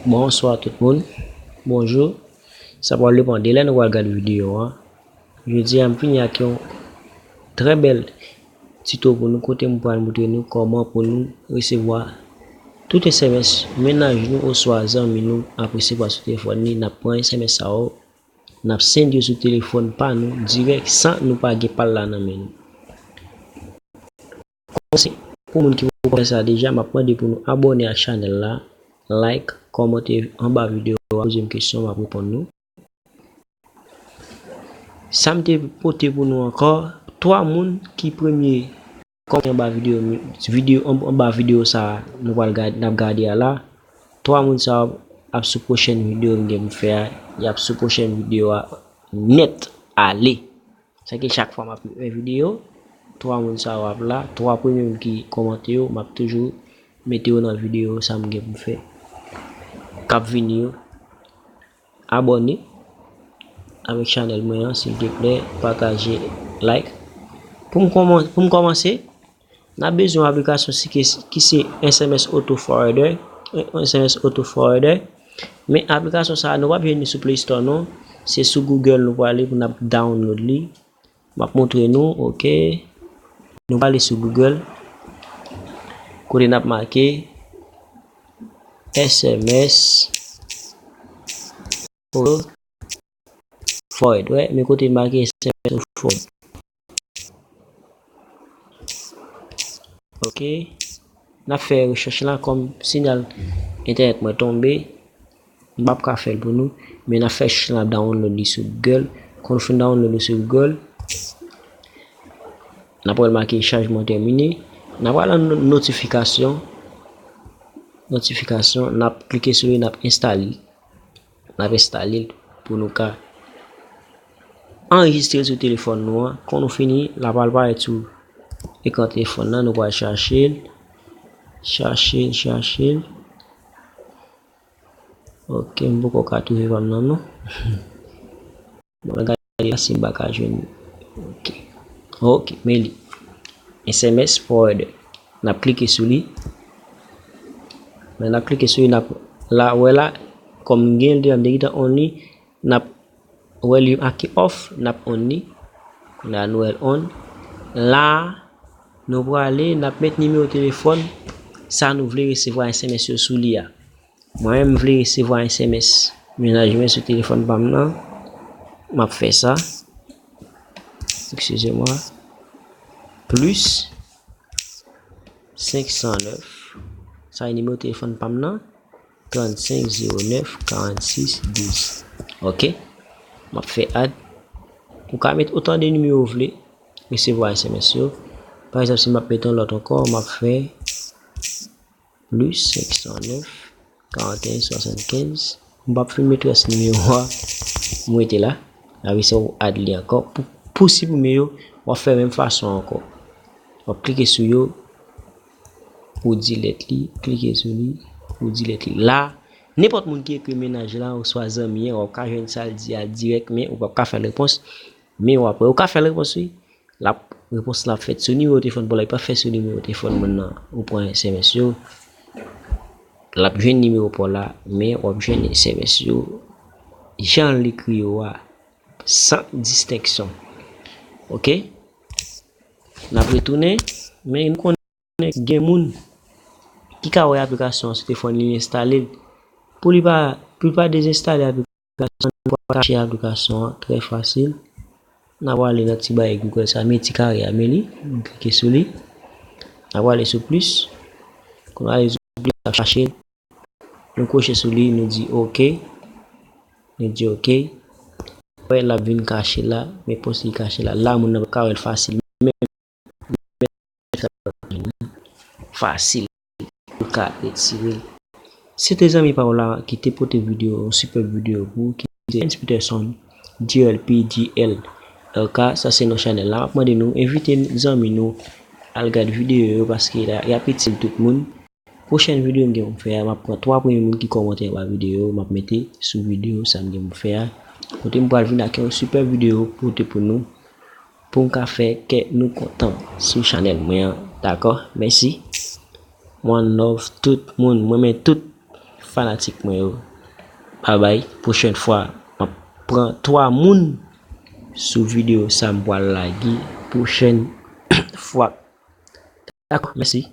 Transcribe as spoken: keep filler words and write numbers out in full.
Bonswa tout moun. Bonjou. Sa pral depann de lè nou pral gade videyo a. Jodi a, m vini ak yon trè bèl tito pou nou, kote m pral montre nou kòman pou nou resevwa tout S M S mennaj nou oswa zanmi nou ap resevwa sou telefòn li. N ap pran S M S sa yo, n ap send yo sou telefòn pa nou dirèk san nou pa gen pa l la nan men nou. Kòmanse, pou moun ki poko fè sa deja, m ap mande pou nou abòne ak chanèl la, like, kòmante anba videyo a, poze m kesyon, m ap reponn nou. Sa m te pote pou nou ankò, twa moun ki premye kòmante anba videyo, videyo, anba videyo sa a, nou pral gade, n ap gade a la. Twa moun sa yo ap sou pwochèn videyo m gen pou fè a, y ap sou pwochèn videyo a nèt ale. Sa ke chak fwa m ap met yon videyo, twa moun sa yo ap la, twa premye moun ki kòmante yo, m ap toujou mete yo nan videyo sa m gen pou m fè k ap vini yo. Abòne avèk chanèl mwen an, silteplè, pataje, like. Pou m kòman-, pou m kòmanse, n ap bezwen yon aplikasyon si ke, ki se S M S Auto Forwarder, S M S Auto Forwarder. Men aplikasyon sa a, nou p ap jwenn li sou Play Store non. Se sou Google nou prale pou n ap download li. M ap montre nou, oke. Nou prale sou Google. Kote n ap make S M S Auto Forward. Wè, men kote make S M S Auto Forward. Oke. N ap fè rechèch la, kòm siyal entènèt mwen tonbe, m p ap ka fè l pou nou, men n ap fè rechèch la, n ap download li sou Google. Kon nou fin download li sou Google, n ap wè l make chajman tèmine. N ap wè nan no-, notifikasyon. Notifikasyon, n ap klike sou li, n ap enstale l. N ap enstale l pou nou ka anrejistre l sou telefòn nou an. Kon nou fini, l ap al parèt sou ekran telefòn nan, nou pral chache l. Chache l, chache l. Oke, m poko ka twouve pa m nan non. Bon, gade la si m pa ka jwenn. Oke. Oke, men li. S M S forwarder. N ap klike sou li. Lè n ap klike sou li, n ap, la, wè la, kòm m gen l deja, m te gentan on li, n ap wè li make off, n ap on li. La, nou wè l on. La, nou prale, n ap met nimewo telefòn sa nou vle resevwa S M S yo sou li a. Mwen menm, m vle resevwa S M S mennaj mwen sou telefòn pa m nan. M ap fè sa. Excusez-moi. Plis senk san nèf. Sa e nimewo telefòn pa m nan. Trannsenk zewo nèf karannsis douz. Oke. M ap fè add. Ou ka met otan de nimewo w vle resevwa S M S yo. Pa egzanp, si m ap met yon lòt ankò, m ap fè plis senk san nèf, karanteyen swasannkenz. M p ap fin met rès nimewo a. M rete la. Apre sa, ou add li ankò. Pou, pou siprime yo, w ap fè menm fason ankò. W ap klike sou yo pou delete li. Klike sou li pou delete li. La, nenpòt moun ki ekri mennaj la oswa zanmi an, w ap ka jwenn sa l di a dirèk, men ou p ap ka fè l repons. Men w ap, ou ka fè l repons, wi. L ap, repons la ap fèt sou nimewo telefòn pa w la, li p ap fèt sou nimewo telefòn moun nan ou pran S M S yo. L ap jwenn nimewo pa w la, men w ap jwenn S M S yo jan l ekri yo a, san distenksyon. Oke? N ap retounen, men nou konnen gen moun ki ka wè aplikasyon an sou telefòn li, li enstale l. Pou li pa, pou li pa dezenstale aplikasyon, nou pral kache aplikasyon an trè fasil. N a prale nan ti bagay Google sa, men ti kare a, men li, nou klike sou li. N a prale sou plis. Kou n ale sou plis, n ap chache l. Nou kwoche sou li, nou di oke. Nou di oke. Wè, l ap vin kache la, men pòs li kache la. La, moun nan pa ka wè l fasil. Men fasil pou ka retire l. Se te zanmi pa w la ki te pote videyo, yon sipèb videyo pou ou, ki se Hans Peterson, G L P G L L K, sa se non chanèl la. M ap mande nou envite zanmi nou al gade videyo yo, paske la, y ap itil tout moun. Pwochèn videyo m gen pou m fè a, m ap pran twa premye moun ki kòmante anba videyo, m ap mete sou videyo sa m gen pou m fè a. Kote m pral vin ak yon sipèb videyo pote pou nou, pou m ka fè kè nou kontan sou chanèl mwen an. Dakò? Mèsi. One love tout moun. Mwen renmen tout fanatik mwen yo. Babay, pwochèn fwa, m ap pran twa moun sou videyo sa m pral lage pwochèn fwa. Dakò, mèsi.